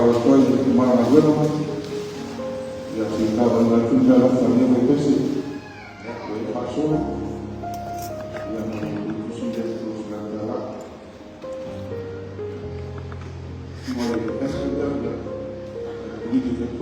Faaaloalo atu ai i le tama o galuega, ia se i tavaivai atu le mealofa i lenei vaipese, ia ua e faasolo, ia ona toe tusi lea i tua o se $100. Mo le pastor, ia, e fai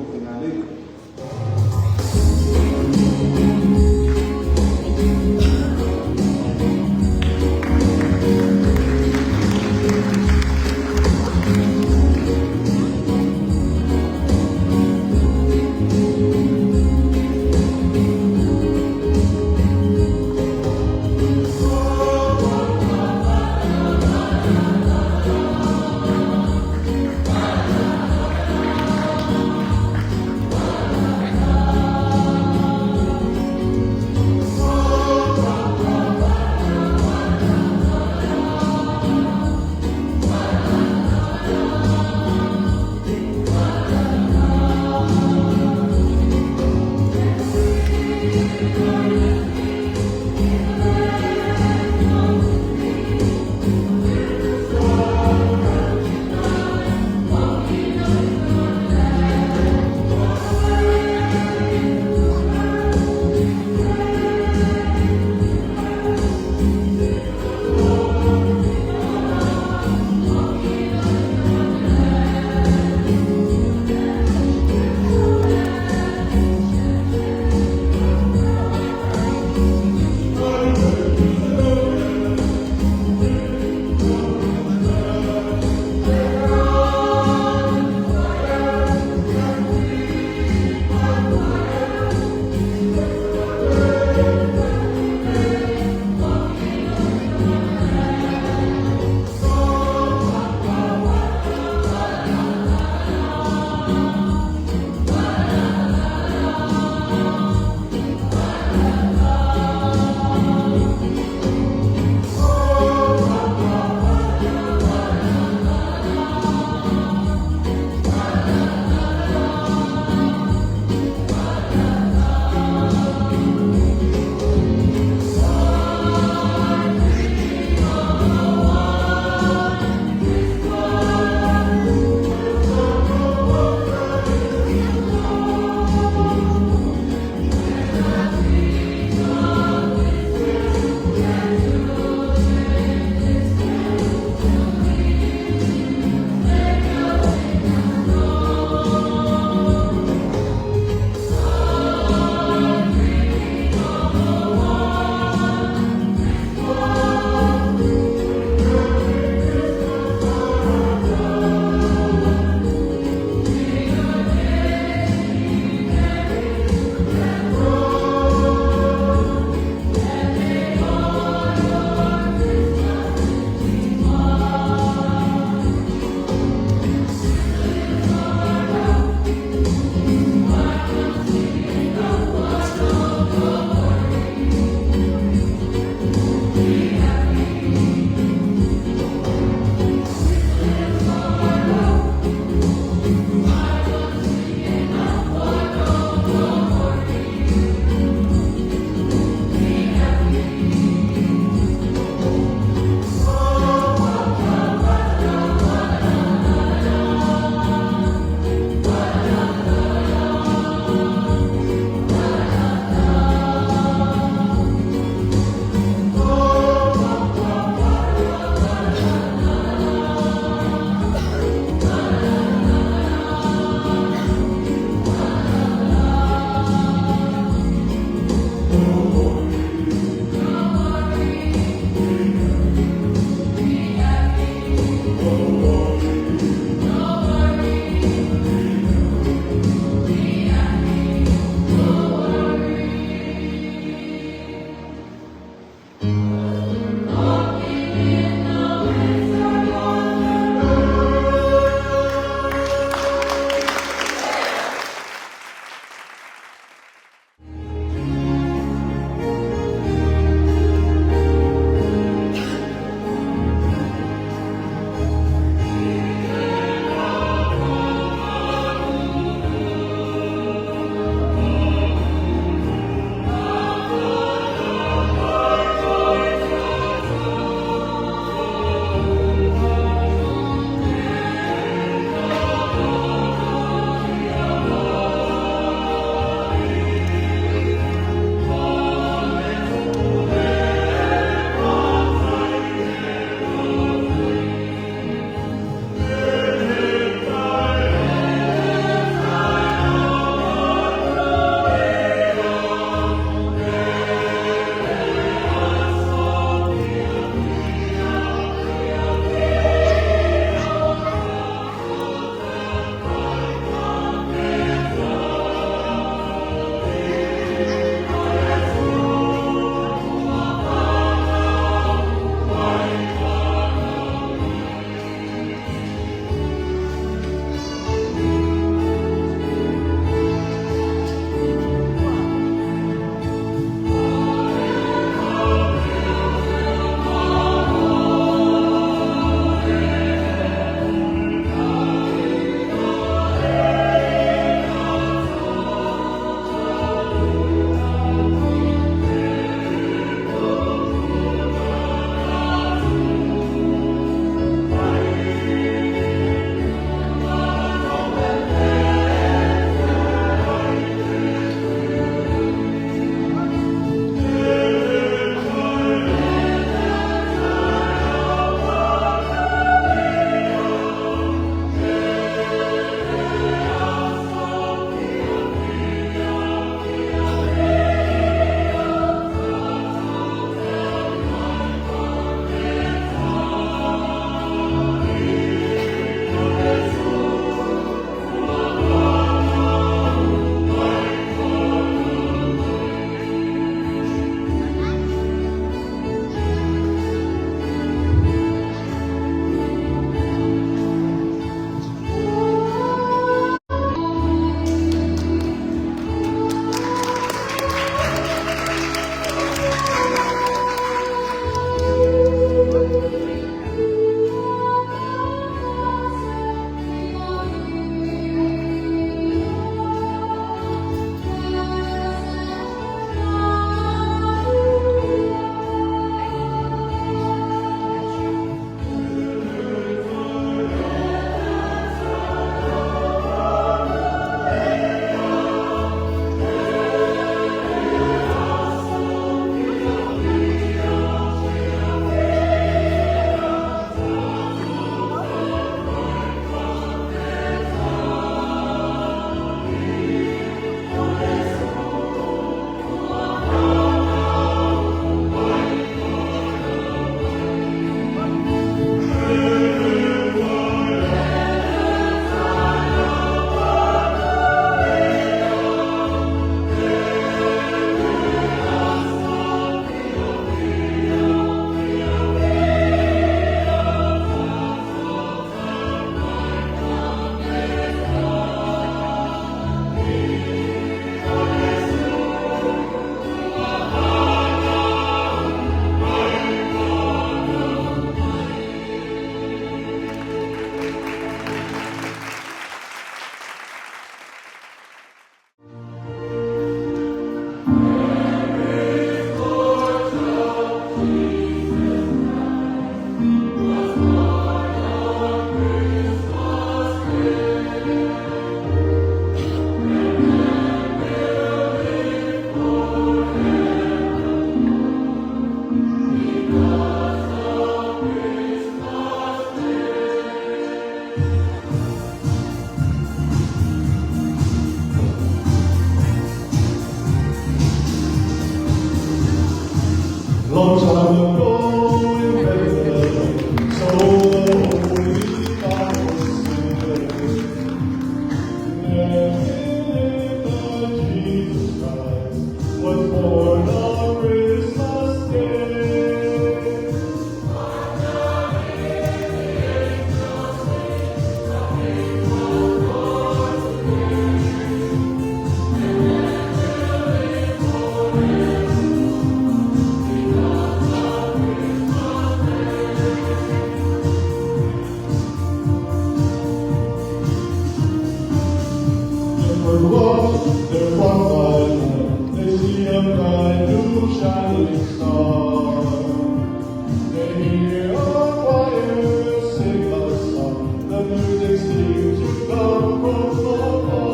Music seems to come from afar.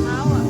เท้าอ่ะ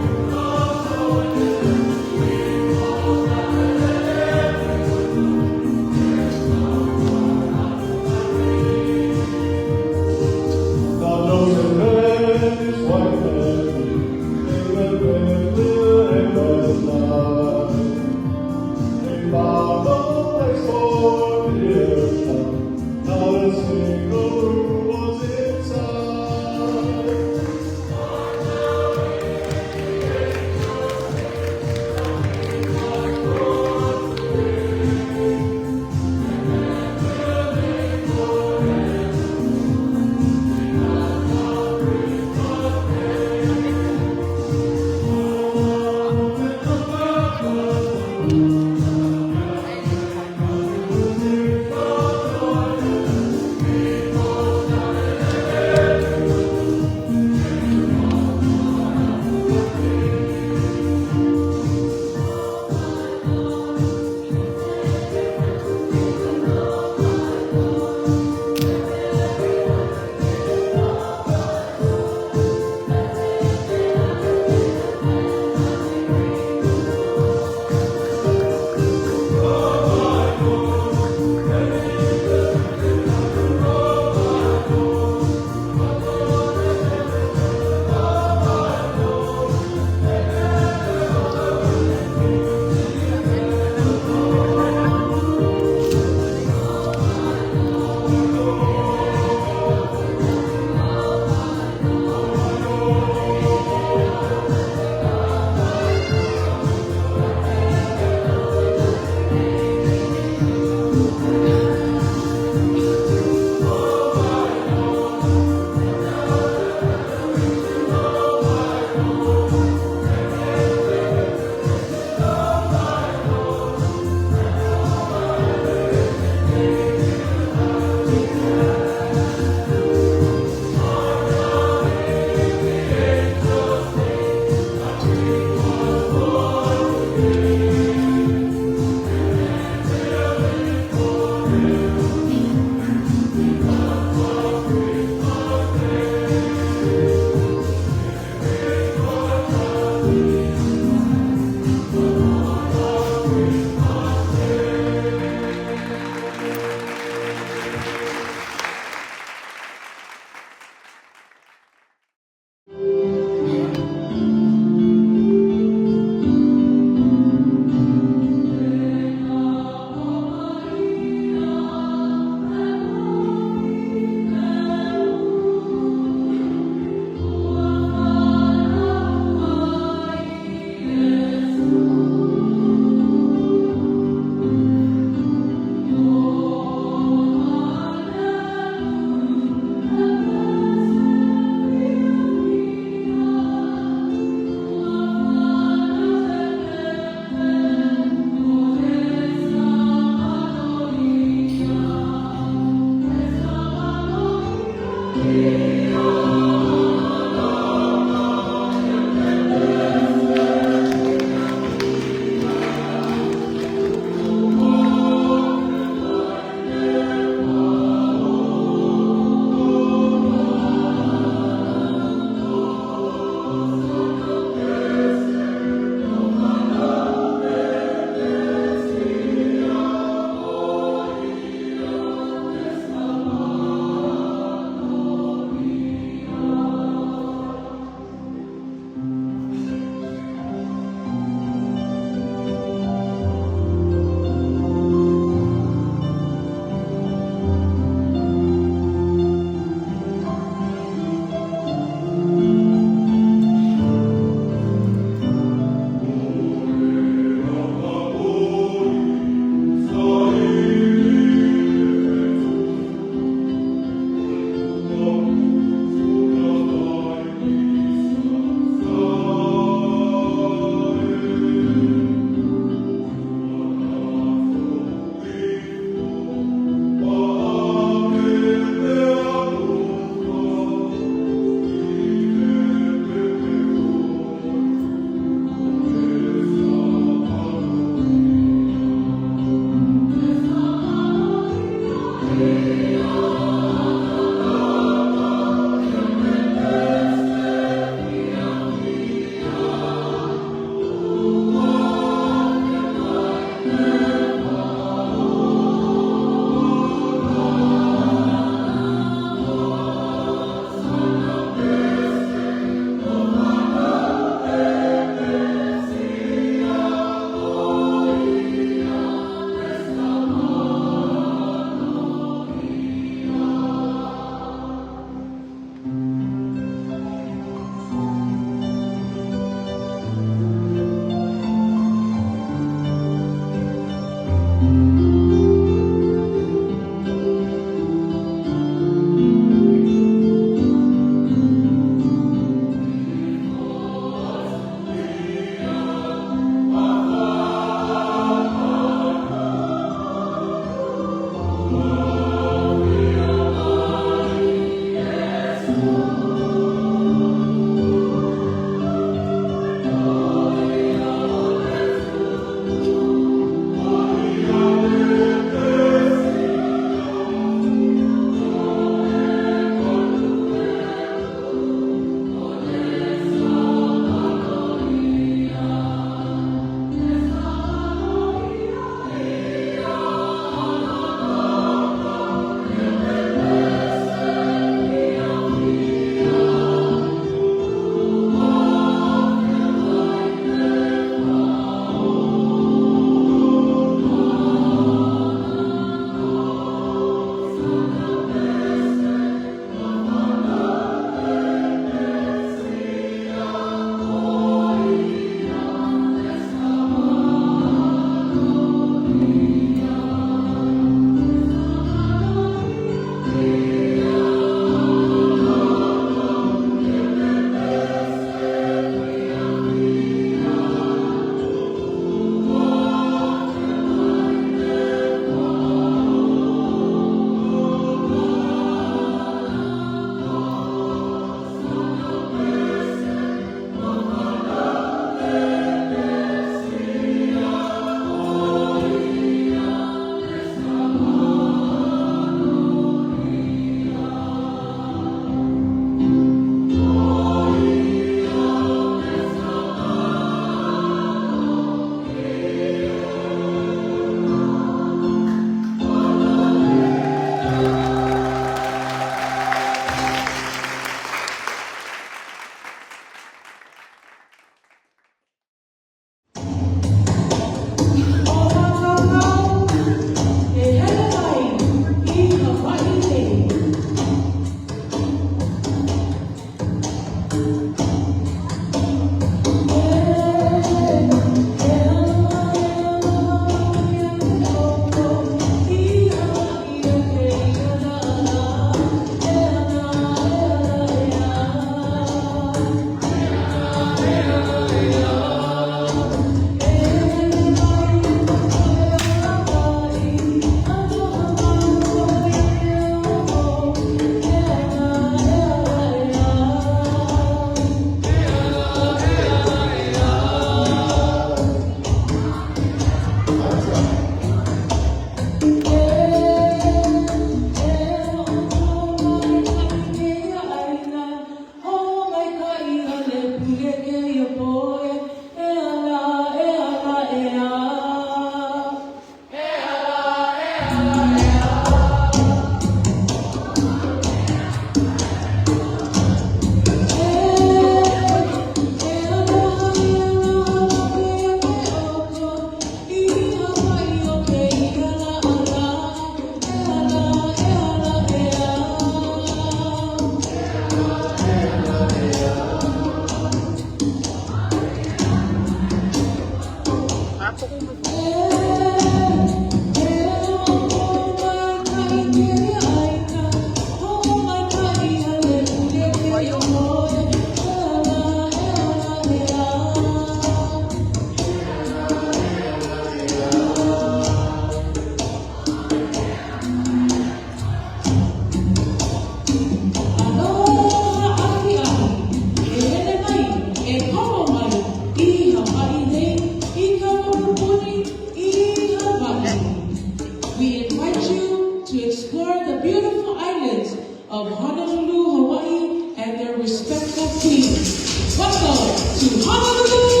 to Honolulu,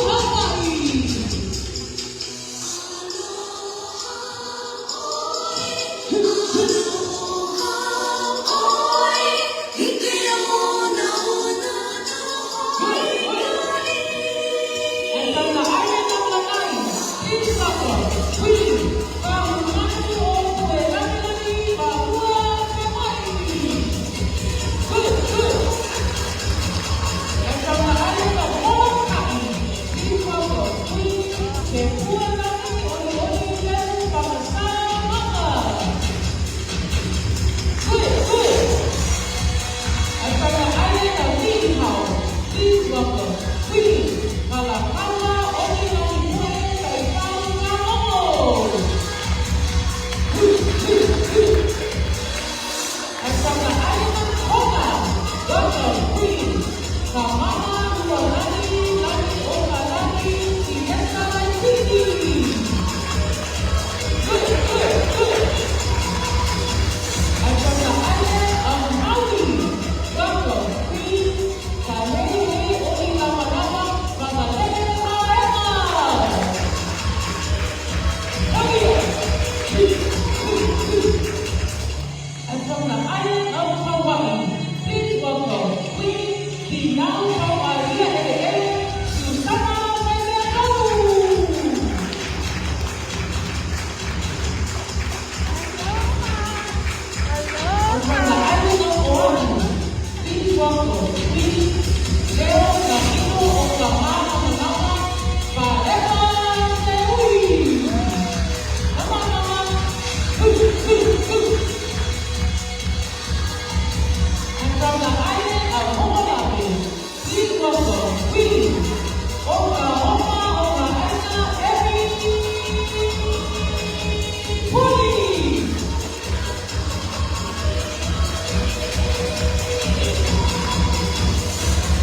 Hawaii. And from the island of Lanai, please welcome Queen Kahumanu o Puelani Mahua Hawaii. Good, good. And from the island of Molokai, please welcome Queen Kepualani Olioli Lelu Pamasamaka. Good, good. And from the island of Niihau, please welcome Queen Kalakaua Olilani Pue Taifau Kaomo. Good, good, good. And from the island of Kona, welcome Queen Kamana Lualani Lani Okalani Siesta Laitini. Good, good, good. And from the island of Maui, welcome Queen Kalei Oilamalama Magalele Maema. And from the island of Hawaii, please welcome Queen Dinau Maria Ele Susana Mailau. And from the island of Oahu, please welcome Queen Leo Camino Okamana Palema Teui. Come on, mama. Hoo, hoo, hoo. And from the island of Homolape, please welcome Queen Oklahoma Oklahoma Epi Puli.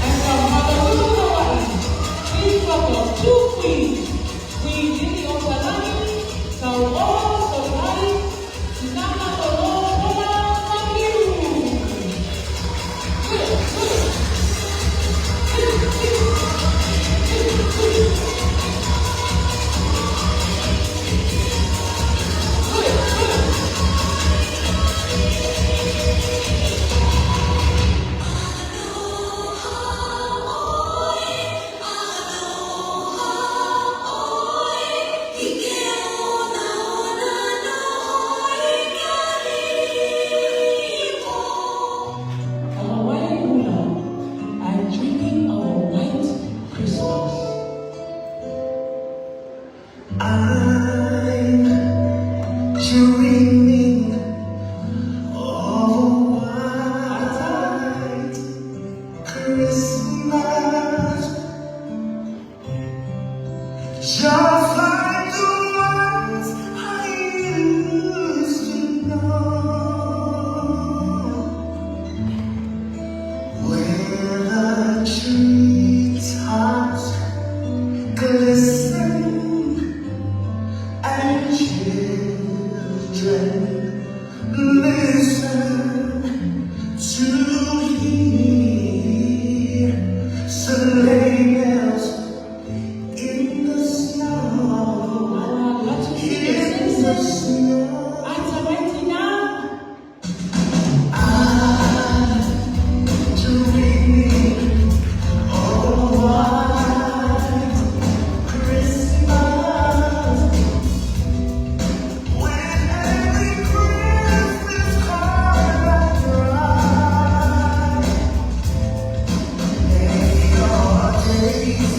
And from Honolulu, Hawaii, please welcome two queens, Queen Lily Okalani, Kauoa Solari, Sinama Tolo Pola Makiu. Good, good. Good, good. A Hawaiian hula, I'm dreaming of a white Christmas. I'm dreaming of a white Christmas, just like the ones I used to know, where the treetops glisten and children listen to hear sleigh bells in the snow, in the snow. I'm dreaming of a white Christmas. With every Christmas card I write, may your days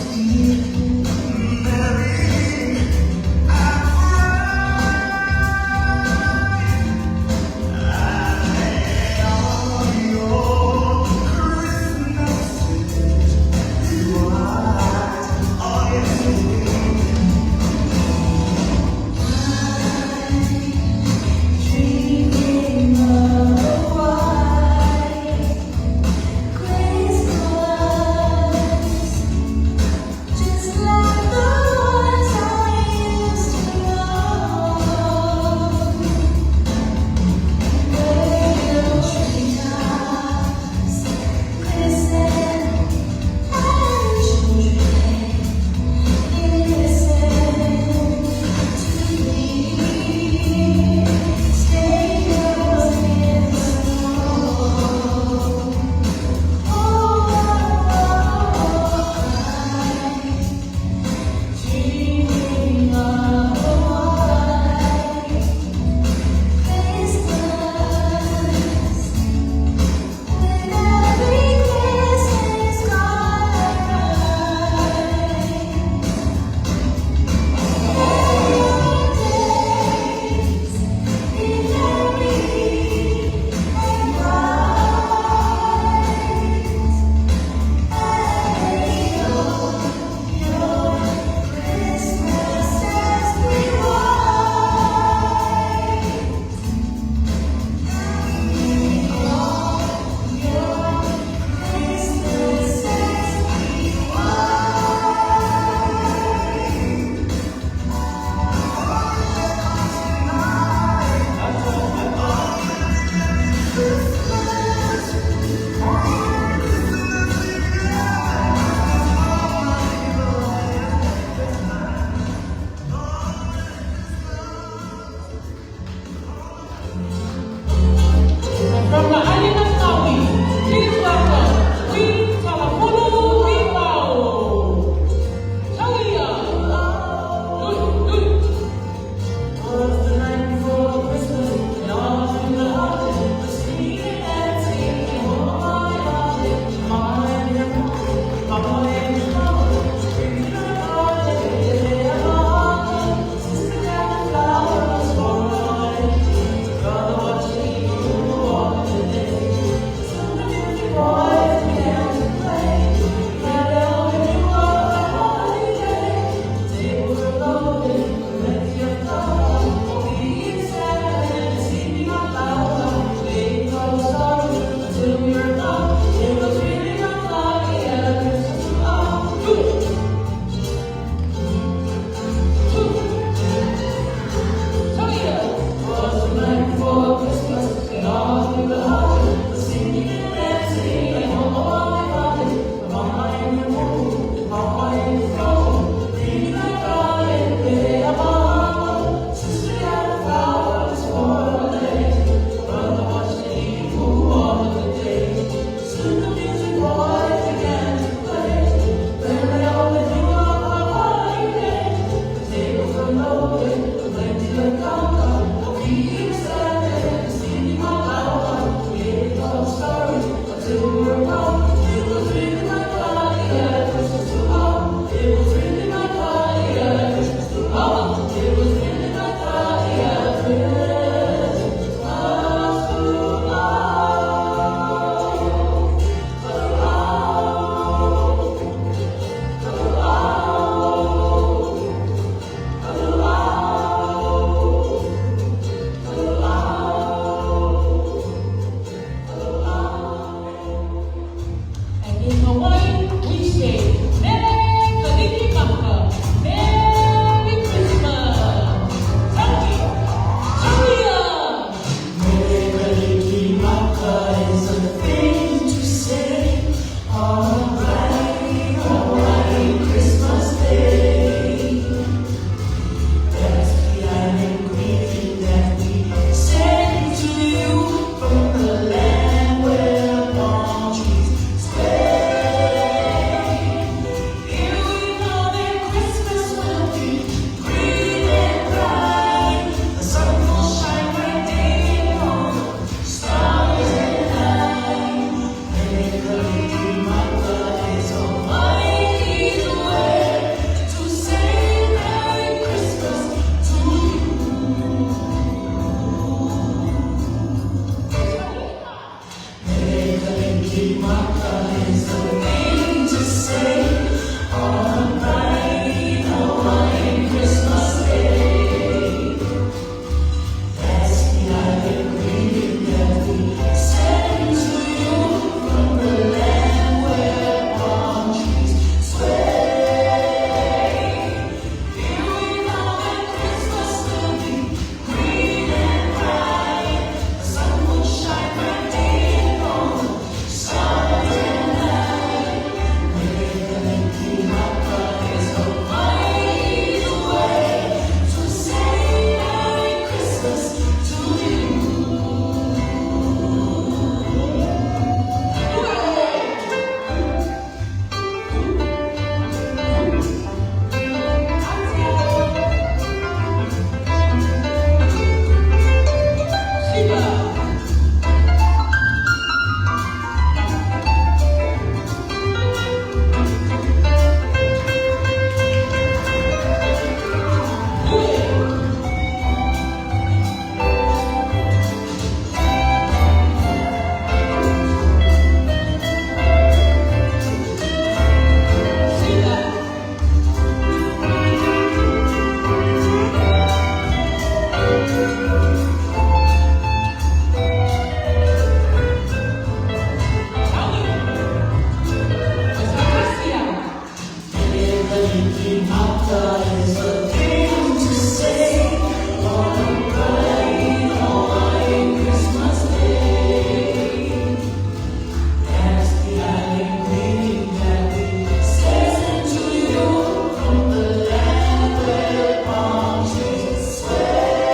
Is a thing to say on a bright Hawaiian Christmas day. That's the island greeting that we send to you from the land where palm trees sway.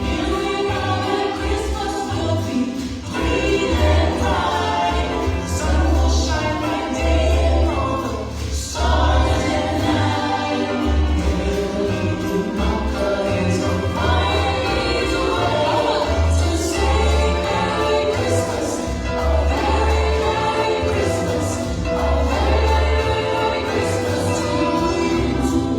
Here we know that Christmas will be green and bright. The sun will shine by day and all the stars at night. Is a mighty way to say Merry Christmas, a very Merry Christmas, a very Merry Christmas to you.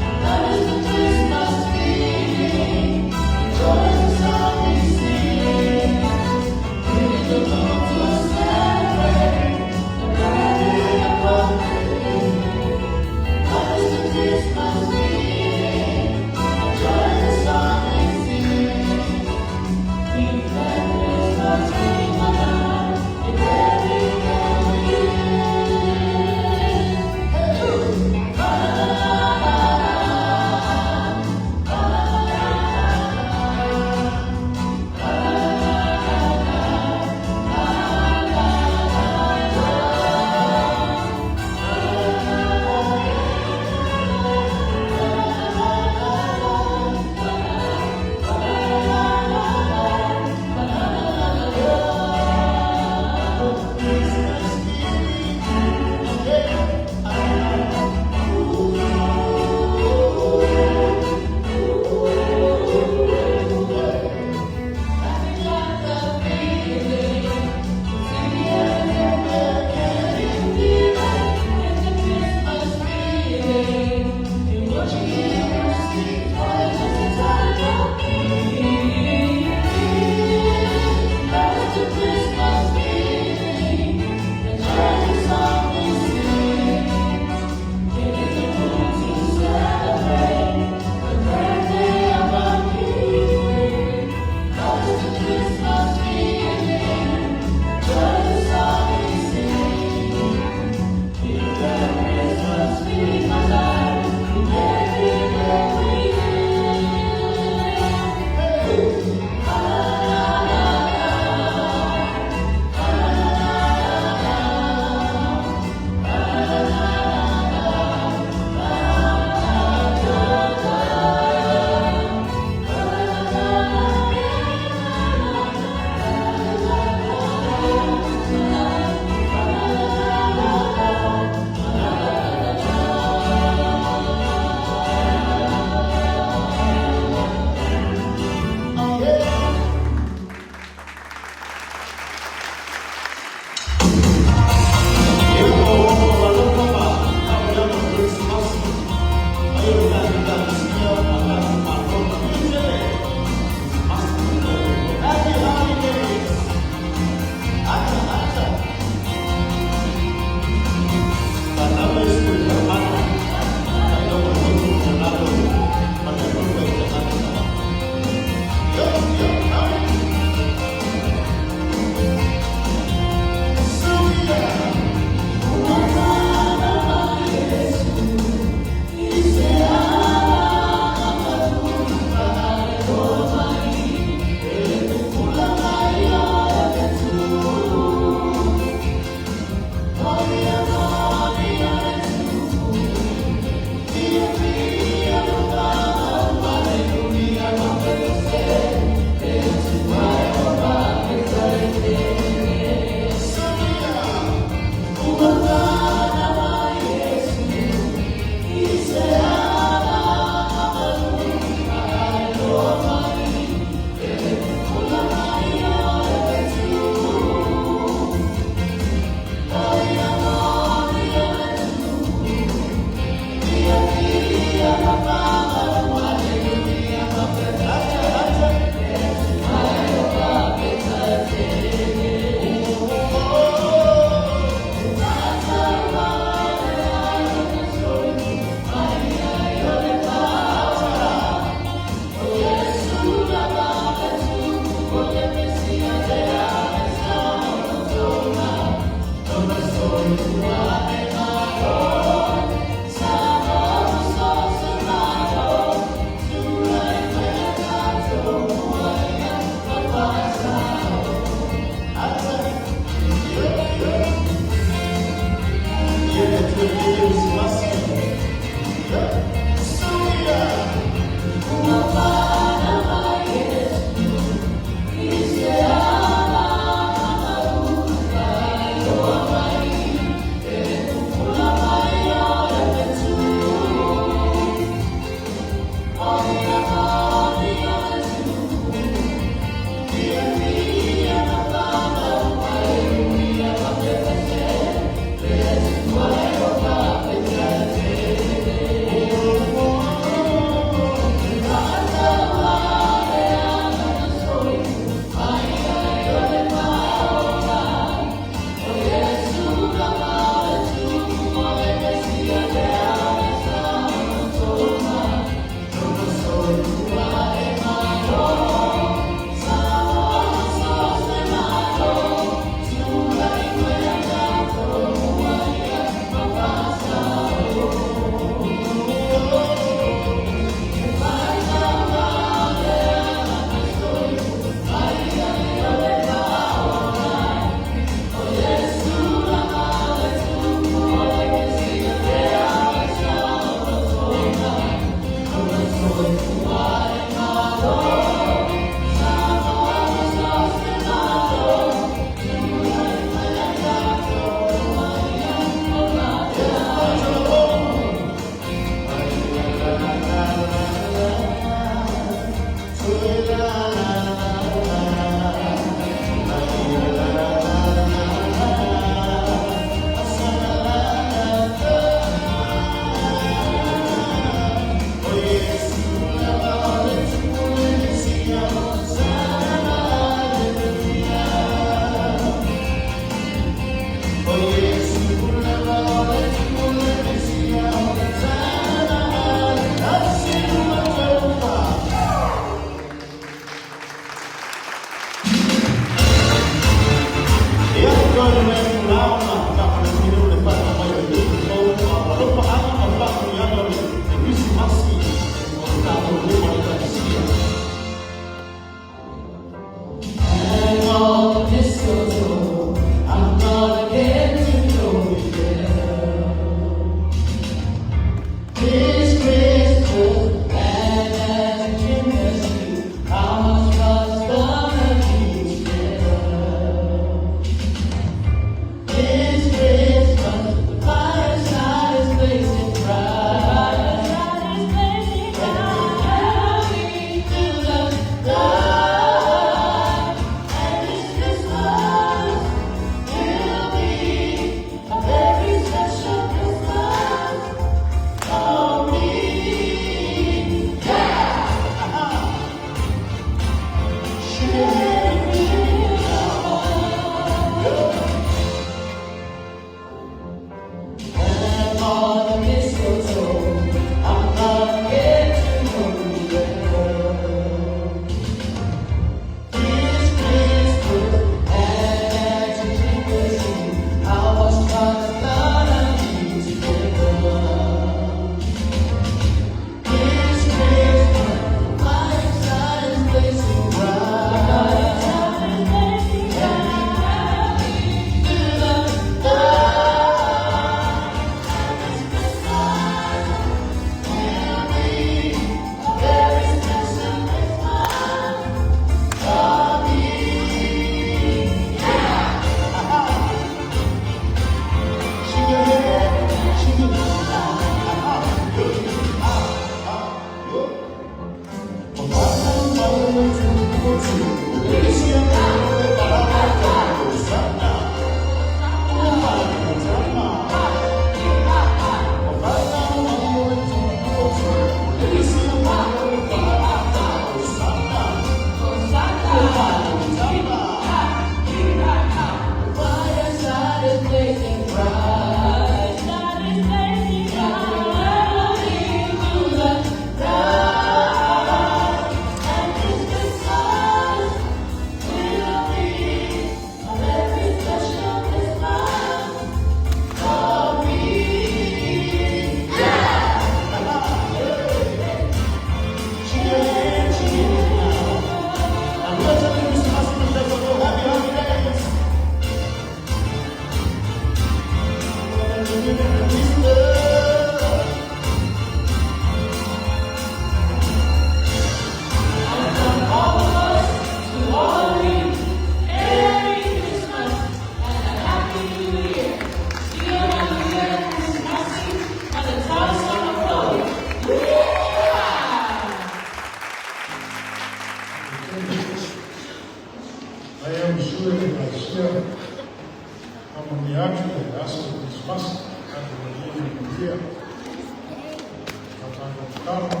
Tatalo,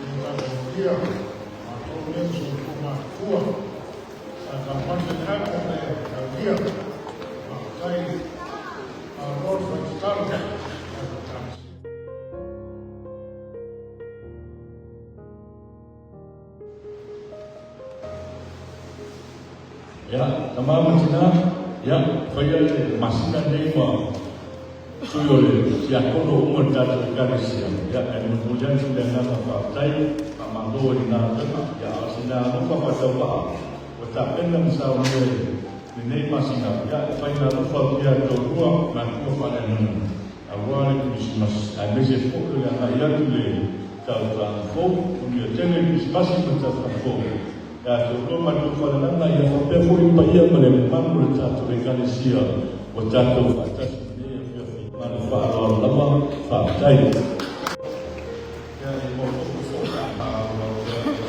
ia tatou ia, matou lea ua soifua matutua, sa taumate le ato ma e taulia. Faafetai, malo le fai tatalo. Ia, tama ma tina, ia, faia le masina nei ma sui o le tiakono uma o le tatou Ekalesia, ia, e molimoli atu le agaga faafetai, faamalo i le galuega, ia, a o sina alofa faatauvaa ua tapena ma saunia i lenei masina, ia, e fai na alofa atu ia toalua matua faaleagaga aua le Kerisimasi, aemaise foi o le agai atu i le tausaga fou, manuia tele le Kerisimasi ma le tausaga fou. Ia toalua matou faaleagaga, ia faapea foi le paia ma le mamalu o le tatou Ekalesia ua tatou faatasi i lenei afiafi. Ma le faaaloalo lava, faafetai. Ia, e maopoopo foi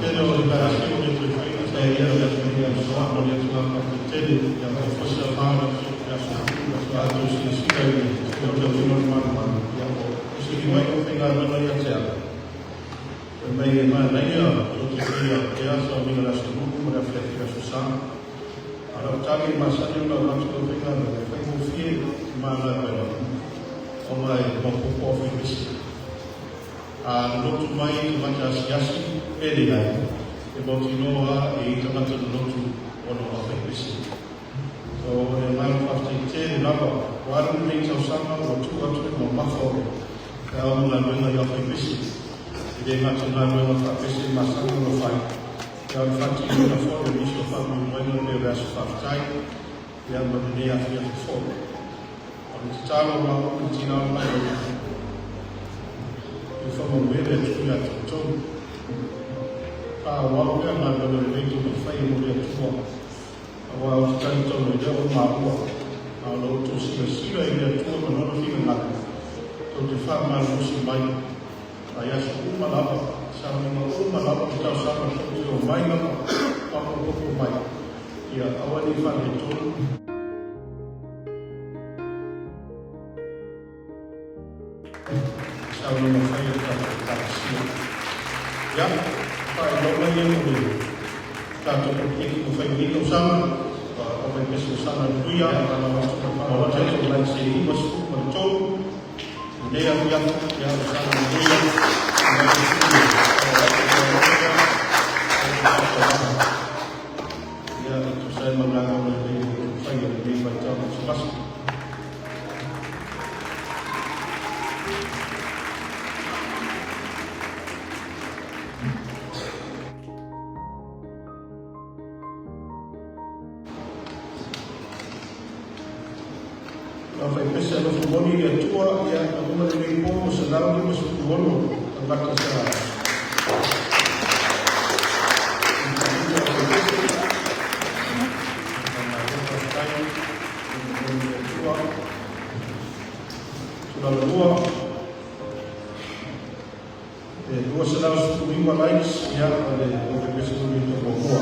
tele o Ekalesia ua le toe faia sa ia le aso ia soa ma le atu faafetai tele ia o fosi a ma le aso tatou silasila i le tautino o le malumalu ia o sili mai o faigaluega ia te au fai mai e manaia tou te faia pea sauniga le aso Lulu ma le afiafi le aso Sa. A o lau tali e masani ona avatu lau faigaluega e faigofie ma galuega ona e maopoopo au faipese. A lolotu mai tagata asiasi pe leai, e mautinoa lava e i ai tagata lolotu ona o aufaipese. So o le agaga faafetai tele lava, ua alu lenei tausaga ua tuu atu le mamafa o le feau ma galuega i aufaipese. E le gata i galuega faapese masani ona fai, a o le faatinoina foi o nisi o faamoemoega pei o le aso faafetai ia ma lenei afiafi foi. O le tatalo a maua ma le tina o le Malo, ia faamanuia le Atua ia te outou. Faaauau pea galuega lelei tou te faia mo le Atua, aua ou te talitonu ai lea o maua, a o la outou silasila i le Atua ma Lona finagalo, tou te faamalolosi mai ai aso uma lava, sauniga uma lava ma tausaga tou te omai lava faaopoopo mai, ia aua ne i faaletonu. Saunoaga fai a le tatou Ekalesia. Ia, faailoga ia o le tatou poloketi ua fai i lenei tausaga, ua Aufaipese o Sana Aleluia, maua tatou likes e 93, lenei afiafi, ia, o Sana Aleluia, ia, e tusa ai ma galuega lelei ua outou faia i lenei vaitau masimasi. Aufaipese alofa moni i le Atua, ia lagona lenei po ua 156 tagata sa Aufaipese. Faamalo faafetai moni i le Atua. Tulaga lua, e 219 likes, ia, o le Aufaipese moni muamua.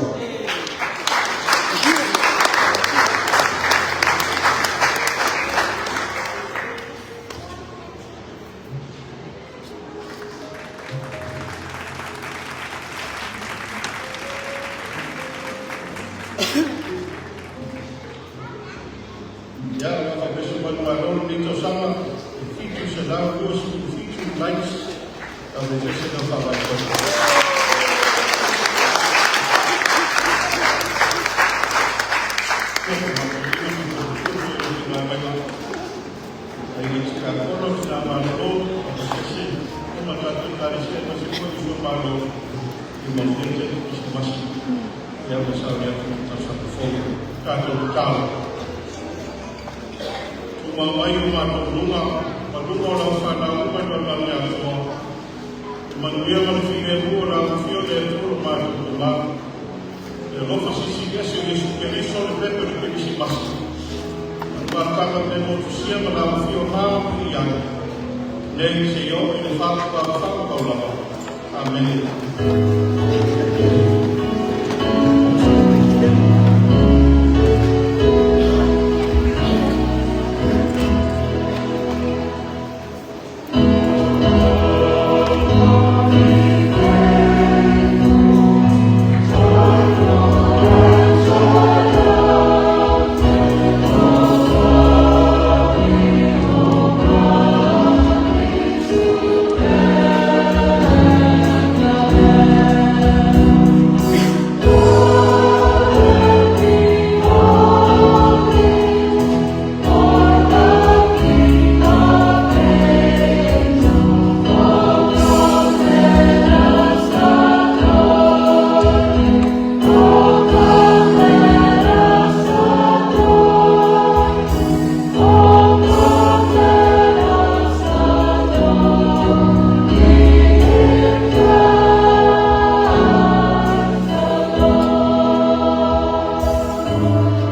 Ia, o le Aufaipese manumalo lenei tausaga, e 727 likes, Aufaipese na faavae. Ai le tiakono, tina malolo, Aufaipese, uma tatou Ekalesia aemaise foi o sui malo i manuia tele Kerisimasi ia ma sauni atu i le tausaga fou. Tatou tatalo. Tumau ai o matou luga ma luga o lau fanau uma i lalolagi atoa. Le manuia ma le filemu o le alofia o le Atua lo matou Tama. Le alofa silisili ese o Iesu Keriso le pepe o le Kerisimasi. Ma le mafutaga le motusia ma le alofia o ma i ai. Nei seia oo i le faavavau lava. Amene. Lord.